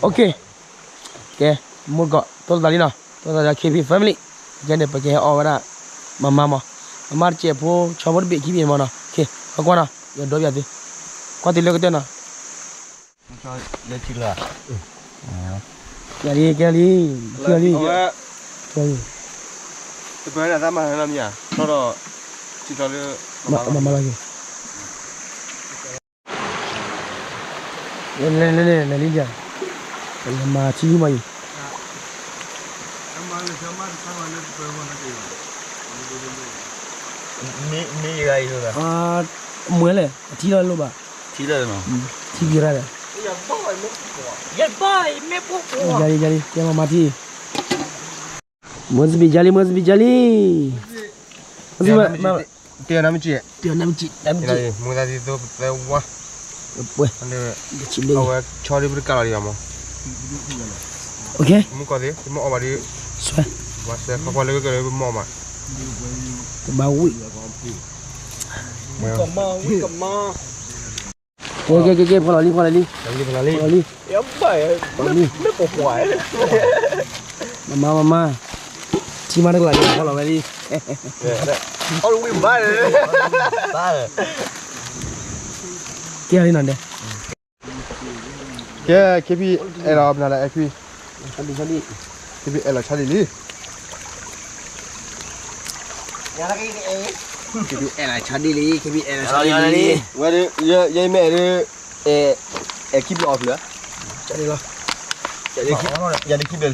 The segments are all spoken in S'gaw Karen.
Okay, ကဲ, မူတကိး တိၢ်သးလံနီၤ, တိၢ်သးလံ K P family, ကဲန့ၣ် ပကဟဲအီၣ်ဝဲဒၣ် မမါမး, မမါတစဲးဖိ ဆီဖိတဘ့ၣ်ခံဘ့ၣ်မးနီၤ, ကွၢ်ကွၢ်နီၤ, ယဒိပယၤသု, ကွၢ်သုလၢကတၢၢ်နီၤ, လၢထံလၢ ကဲလံ ကဲလံ, ကဲလံ, တပၢၢ်န့ၣ် သးမၤဟဲနီၤမ့ၢ်ဧါ, ထီၣ်ဒီး ထံထီၣ်လၢ မမါလီၤက့ၤ လဲၤလဲၤလဲၤလဲၤလံ, မၤထံလံမးအံၤ, မ့ၢ်ဂၤအံၤ, မွဲလဲၣ် အထံလီၤလိၣ်ဘၣ်, ထံလီၤ, ထံက့ၤရၣ်ဒီး, ယၤလံ ယၤလံ ကဲမၤမၤထံ, မ့ၢ်စဘံးယၤလံ မ့ၢ်စဘံးယၤလံ, တနမ့ၢ်က့, တနမ့ၢ်က့, တနမ့ၢ်က့, မူသးသံသိပသဲဝါ, ပှဲၤ, အဝဲဆီဒ်ပတကးလီၤဒံးမး, မူကီၢ်သ့ၣ် တမ့ၢ်အီၣ်ဘၣ်ဒီး, ဆွဲ, ပှၤဆွဲခီကွၢ်လၢကကဲလၢပမီၢ်မး, တဘၣ်ဝံၣ်, ကဲကဲကဲကဲ ဖီလီၤလံ ဖီလီၤလံ, ဖီလီၤလံ, မမါမမါ, ထံမါတကလီၤလံ ဖီလီၤဝဲလံ, ကဲလံနီၤဒဲး, ကဲ KP အဲၣ်လီၤပနၤလၢ အဲၣ်ခွံ, KP အဲၣ်လီၤဆီဒံၣ်လံ, KP အဲၣ်လီၤဆီဒံၣ်လံ KP အဲၣ်လီၤဆီဒံၣ်လံ, ဝဲဒၣ် ယဲမ့ၢ်အဲၣ်ဒၣ်, အဲၣ်ခံဘျီအီၤဖျၢၣ်, ယၤဒၣ်ခံဘျီဖျၢၣ်,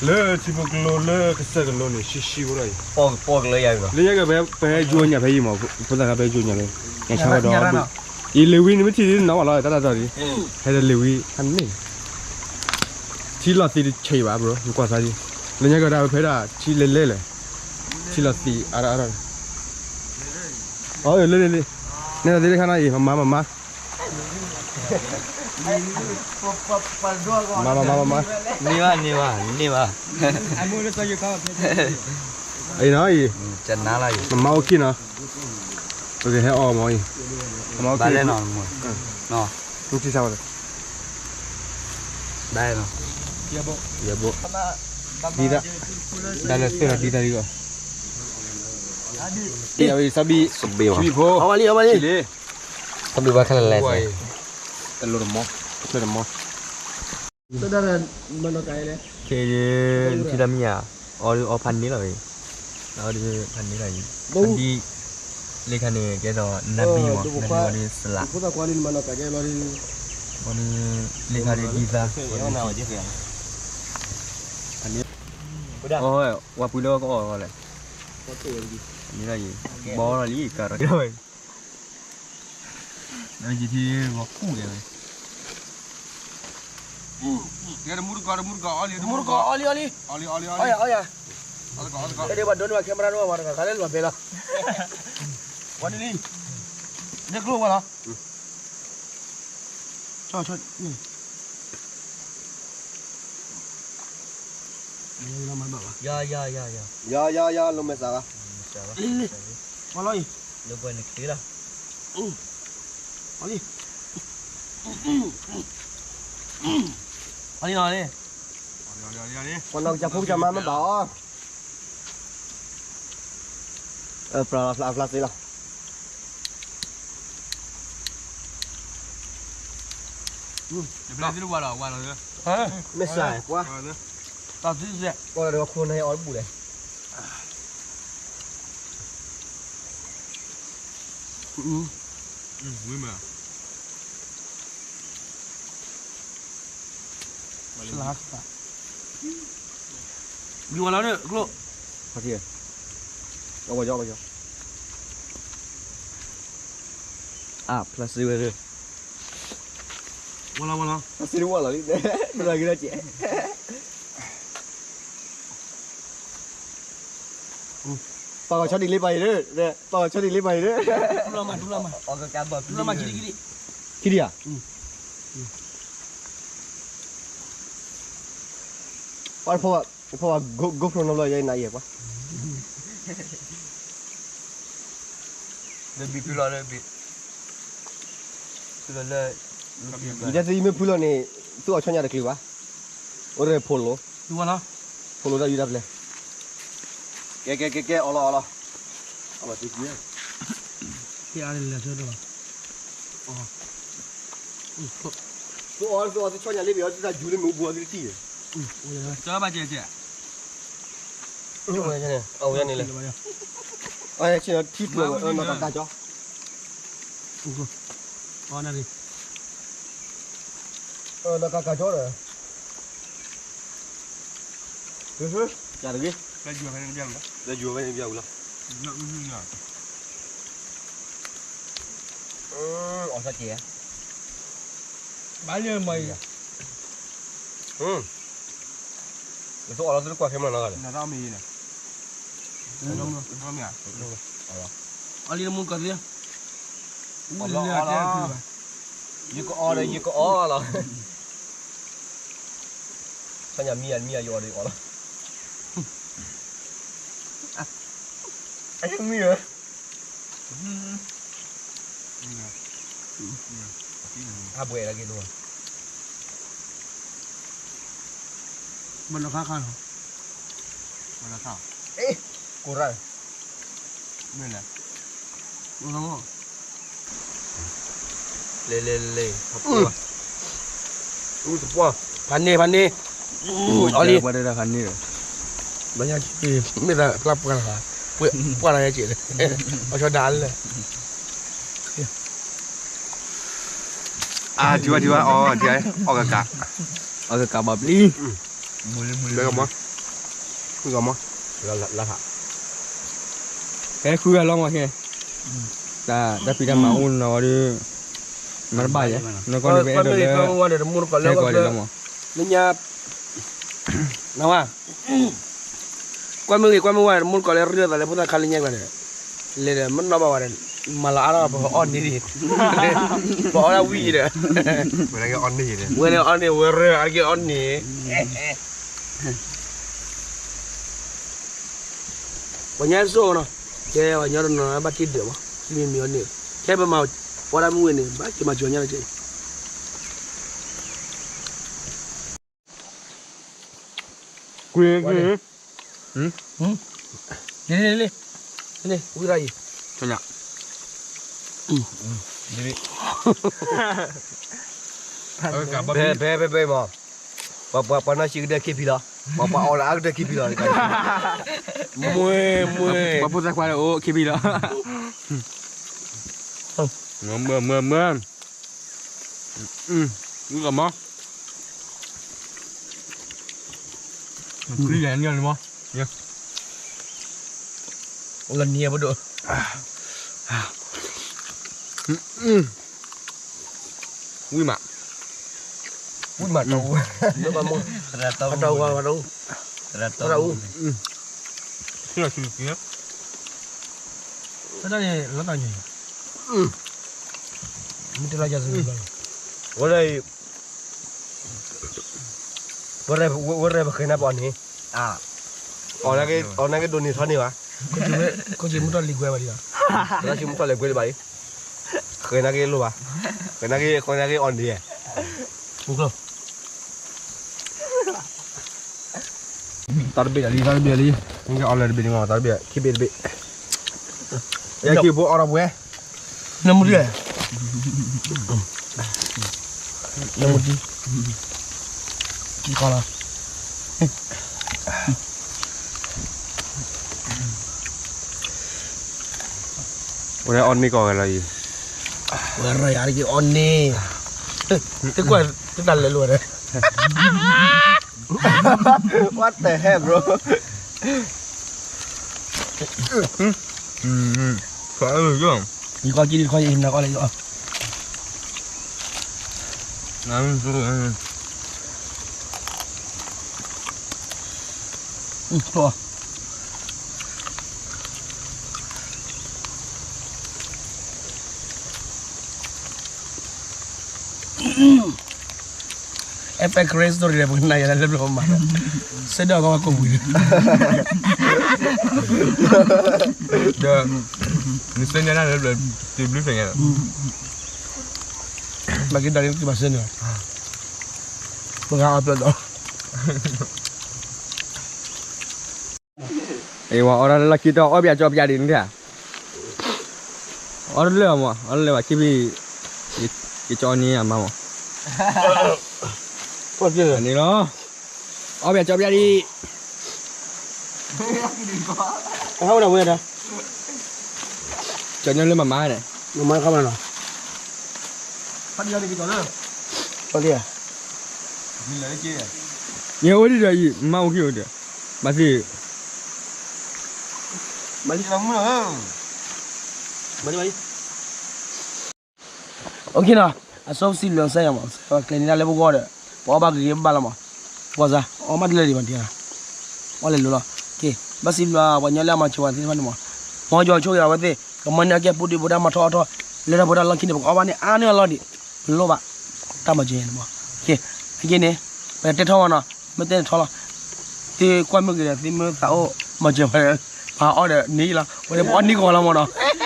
လၢထံဖိကလိလၢကစၢၢ်ကလိန့ၣ် ဆံဆံဖိလီၤအံၤ, လၢညါကပဟဲယိညၣ်ဖဲယံၤမး, ဖိသၣ်ခါပဟဲယိညၣ်ဖဲ, ညၣ်ဆါဝဲဒီး, ယလ့ၤဝံန့ၣ်မ့ၢ်ထံၣ်နီၢ်ဝဲလီၤ တၢ်တၢ်တီၢ်ဒံး, ဟဲဒီးလ့ၤဝံဟးန့ၣ်, ထံလီၤသံးတဆဲးဘၣ် bro နကွၢ်သးဒံး, လၢညါကဒီးဖဲဒၣ်ထံလဲၤလဲၤလဲၣ်, ထံလီၤသံးအါထီၣ်အါထီၣ်, အလ့ၤလ့ၤလ့ၤ, နဲဒၣ်သ့ၣ်တခါနီၤအံၤ မမါမမါ မမါမမါမမါ, န့ၢ်ဘၣ်န့ၢ်ဘၣ် န့ၢ်ဘၣ်, အံၤနီၤအံၤ, မမါအိၣ်ခံနီၤ, ပကဟဲအီၣ်မးအံၤ, မမါအိၣ်ခံ, နထံၣ်ဆါဝဲ, ယဘိ, ဒ်သၣ်, ဒ်သၣ်လၢသ့ၣ်လီၤဒ်သၣ်လံဂီၢ်, တယၤဝဲအံၤ ဆီဘံၣ်, ဆီဘံၣ်ဖိ, အီၣ်ဘၣ်လံ အီၣ်ဘၣ်လံ, ဆီဘံၣ်ဘၣ်ခဲလၢာ်လဲၣ်, တလိၣ်တမီ, တလိၣ်တမီ ခဲ, နထံၣ်တၢ်မံၤဧါ, အီၣ်ဒုးအီၣ်ဖးန့ၢ်လီၤဝဲ, အီၣ်ဒုးဖးန့ၢ်လီၤအံၤ, ဖးဒံၣ်, လၢခါန့ၣ် ကဲသိးနၢ်ဘံၣ်မး နၢ်ဘံၣ်ဝဲဒုးစလး, ဝဲဒုး, လၢခါဒ်သၣ်, ဝဲပှ့ၤလၢကအီၣ်လီၤလဲၣ်, ဘီလီၤလံ ကရၢဝဲ နယံၤထံဂီၤခူၣ်ကဲဝဲ, တမူတကိး တမူတကိး အီၣ်လံ တမူတကိး အီၣ်လံ အီၣ်လံ, အီၣ်လံ အီၣ်လံ, အီၣ်ယၤ, အီၣ်ယၤ, တဒ့ပှၤဒိးန့ၢ်ပှၤ camera ဒိၣ်ပှၤတဂၤ ခါလၢလီၤဘဲလီၤ, ဝဲဒ်လံ, လၢကျိဝဲလီၤ, ဆီ, ဆီ, ဆီ, ယၤ ယၤ ယၤ ယၤ ယၤ ယၤ လိာ်မဲာ်စးဂၤ, လံ လံ, ဝဲလီၤအံၤ, လၢပှဲၤန့ၣ်ချ့လီၤ, အီၣ်လံ, အီၣ်လံနီၤလံ, ပှၤနီၢ်ကစၢ်ဖိကစၢ်မါမ့ၢ်ဘၣ်အီၤ, ပျၢ်လီၤဖျါဖျါသ့လီၤ, မ့ၢ်စၢ်ပှၤ, တၢ်သံစဲး, ပှၤဒီးခိၣ်နၢ်အီၣ်တဘူၣ်လဲၣ် ဝံၤမး, ဝံၤဝဲလီၤန့ၣ် ကျိ, အဝဲယီၤ အဝဲယီၤ, အါ ဖျါစ့ဝဲလၢ, ဝဲလီၤ ဝဲလီၤ, ဖျါစ့ဝဲလီၤလံ, ဖျါဂ့ၤလီၤကဲး ပှၤဂီၤဆီဒံၣ်လံပှၤအံၤ, ပှၤဂီၤဆီဒံၣ်လံပှၤအံၤ, ဒူလီၤမး ဒူလီၤမး, ဒူလီၤမး ခံဒံ ခံဒံ, ခံဒံဧါ, ပှၤဖိ, ဖိ, GoPro နီတဘျီယဲနၤယဲပှၤ, လၢဘံၣ်ဖုလီၤလၢဘံၣ်, ဖုလီၤလၢ ယတဲသုယမ့ၢ်ဖုလီၤန့ၣ် သုအီၣ်ဆီညၣ်တချုးဘၣ်, အိၣ်ဒီးဖိလိၤ, ဖိလိၤတၢ်ယူတၢ်ပျဲ, ကဲ ကဲ ကဲ ကဲ အီၣ်လီၤ အီၣ်လီၤ, အီၣ်လီၤ, သုအီၣ် သုအီၣ် သုဆီညၣ်လၢပယီၤ သုတၢ်ယူၤလၢမ့ၣ်အူပူၤ သုတထံၣ်, ကၠီဘၣ်ကဲကဲ အဝဲန့ၣ်လဲၣ်, အဝဲထံၣ်နီၤကကးကၠီ, နီၤကကးကၠီဒီး, တဂ့ၤ, ယူၤဝဲန့ၣ်ဘၣ်ဝံၤလီၤ, အီၣ်ဆၢက့ၤ, ဘၣ်လၢမၤအံၤ, နသိအီၣ်လီၤသုတကွၢ်ခဲမနီၤဂၤလဲၣ်, အီၣ်လံနမူကီၢ်သ့, ယကအီၣ်ဒီးယကအီၣ်လီၤ, ဆၢညါမံယၤမံယၤယအီၣ်ဒီးယအီၣ်လီၤ, အမံယၤ အဘှဲးလၢက့ၤဒိၣ်, ဘၣ်နီၢ်ခါခါလီၤ, ဘၣ်နီၢ်ခါ, ကိးရၣ်, မ့ၢ်လဲၣ်, လဲၤလဲၤလဲၤ, ဖးန့ၢ်ဖးန့ၢ်, အီၣ်လံ, ဖးန့ၢ်, မ့ၢ်သးဖျါပှၢ်လီၤ, ပှၢ်လီၤယဲက့ၤ, အီၣ်ဆီဒၣ်လၢ အါ ထံဝါထံဝါ အီၣ် အီၣ်ကကး, အီၣ်ကကးဘၣ်ပျံၤ, လၢကမီၤ, လၢကမီၤ, လၢဟး, ဟဲဃုဂၤလီၤမးခဲ, တၢ်ဖံးတၢ်မၤအိၣ်နီၤဒီး, မၤတဘၣ်ယဲ, နကီၢ်န့ၣ်ပအဲၣ်ဒိးလၢ, ဟဲကီၢ်ဒံးလီၤမး, လၢညါ နဝဲ, ကွၢ်မ့ၢ်ဂ့ၤ ကွၢ်မ့ၢ်ဝါ တမူတကိးလၢရ့လိာ်သးလၢဖိသၣ်ခါလၢညါကျါန့ၣ်, လဲၤဒီး မ့ၢ်နီၣ်ဘၣ်ဝဲဒီး မၤလီၤအါထီၣ် ပအီၣ်န့ၢ်ဒံး, ပအီၣ်ဒၣ်ဝံၤဒီး, ဝဲန့ၣ်အီၣ်န့ၢ်, ဝဲရၢအါက့ၤအီၣ်န့ၢ်, ပှၤညါစိၣ်နီၤ, ကဲပှၤညီတနီၤဘၣ်တ့ၢ်ဒၢးမး, မ့မ့ၢ်အီၣ်န့ၢ်, ခဲပမၤ, ပှၤဒၣ်မုၢ်ဝဲန့ၣ် ဘၣ်က့ၤမၤစၢၤညါလၢက့ၤ ကွံာ်ကွံာ်, လ့လ့လ့, လ့ဝံၤရၣ်အံၤ, ဆညါ, ဖဲဖဲဖဲဖဲမး, ပှၤပှၤပှၤနီၢ်ဆံးကဒၢခံဖံလီၤ, ပှၤပှၤအီၣ်လၢအကဒၢခံဖံလီၤ, မွဲမွဲ, ပှၤဖိသၣ်ခွါဒီးအိၣ်ခံဖံလီၤ, မွဲမွဲမွဲမွဲ. ဝံၤကမီၤ, ခရံာ်လဲၣ်န့ၣ်မီၤ, လၢနံၤပဒိၣ်, ဝံၤမး, ဝံၤမးတၢ်အူ, တၢ်အူ, တၢ်အူ, တၢ်အူ, တၢ်န့ၣ်လီၤတၢ်ညါ, မ့ၢ်တလီၤယၤစ့ၢ်ကီး, ဝဲဒၣ်အံၤ, ဝဲရဲၣ်ပဃဲၤနၤပအီၣ်န့ၣ်, အီၣ်န့ၣ်က့ၤဒိးန့ၢ်ထီန့ၢ်ဘၣ်, ခိၣ်ဆံမုၢ်ထီၣ်လဲၤကွဲလံဘၣ်, ဃဲၤနၤက့ၤလိၣ်ဘၣ်, ဃဲၤနၤက့ၤ ဃဲၤနၤက့ၤအီၣ်န့ၢ်, တၢ်တဘ့ၣ်လံ တၢ်တဘ့ၣ်လံ, အီၣ်လၢတဘ့ၣ်န့ၣ်မး တၢ်တဘ့ၣ် ခံဘ့ၣ်တဘ့ၣ်, ယက့ၤဖိအီၣ်ဒီးပှဲၤ, နမူဒံး, နမူဒံး, ကံကီလီၤ. ဝဲအီၣ်န့ၢ်ကီးဝဲလီၤအံၤ, ဝဲရၢယၤတက့ၢ်အီၣ်န့ၢ်, တကွၢ်တတၢ်လဲၤလိာ်ဝဲဒၣ်, What the heck, bro? ယကီၢ်ကံၢ်တခီယအံၤနၤကီၢ်လၢယအီၣ်, အဲ background story ဒီး ပကနၣ်ယၤလၢလၢပျၢၤမး, စဲးဒီးကီးကိးပူၤဒီး, ဒီး, နစဲးညါနၤလၢပျၢၤ, တဘျုးဖျၢၣ်ညါလီၤ. ဘၣ်က့ၤဒီးန့ၣ်က့ၤဘၣ်စၢၤန့ၣ်, ပှၤအီၣ်ပျီဒီး, အဝဲအီၣ်တၢ်လၢလီၢ်ခံတၢ် အီၣ်ဘၣ်ကၠီပျၢ်ဒံးန့ၣ်ဧါ, အီၣ်တလၢာ်မး အီၣ်တလၢာ်ဘၣ်ခံဖံ, ယကၠီန့ၢ်အမါမး, န့ၣ်လီၤ, အီၣ်ဘၣ်ကၠီပျၢ်ဒံး, ကၠီန့ၢ်လၢမမါန့ၣ်, မမါခီမနီၤ, ယအိၣ်ဒံးဒီးအံၤ မါအိၣ်ခံအိၣ်ဒီး, ဘၣ်သ့ၣ်, အိၣ်နီၤ, အစီဆှံလွံၢ်စဲယၤမး ကျဲၤန့ၢ်တၢ်လၢပဂီၢ်ဒီး, ပအီၣ်ဘၣ်ဂ့ၤဂ့ၤဘၣ်လီၤမး, ပှၤစၢ် အီၣ်မးတလၢာ်ဒံးဘၣ်တ့ၢ်, အီၣ်လဲၤလိၤလီၤ, က့ၤ ဘၣ်စံးဘျုးပှၤကညီလၢအမၤစၢၤပှၤသ့ၣ်တဖၣ်န့ၣ်မး, မ်ယွၤဆိၣ်ဂ့ၤအဝဲသ့ၣ် ကမၤန့ၢ်အကဲပူၤဒံးပူၤဒါမၤထီၣ်အီၣ်ထီၣ်, လၢတၢ်ဖိတၢ်လံၤခံန့ၣ် ပကအီၣ်ဘၣ်န့ၣ်အါန့ၢ်အလီၢ်ဒံး, ပလိၣ်ဘၣ်, တၢ်မၤစၢၤန့ၣ်မး, က့ၤ, အက့ၤန့ၣ်, ပတဲထီၣ်မးနီၤ, မ့ၢ်တဲန့ၣ်ထီလီၤ, သုကွၢ်မုၢ်ဂ့ၤဒီး သုမ့ၢ်သးအိၣ်မၤစၢၤပှၤဒီး, ပှၤအီၣ်ဒီးန့ၢ်လီၤ, ဝဲန့ၣ်ပအီၣ်န့ၢ်ကီးလီၤမးနီၤ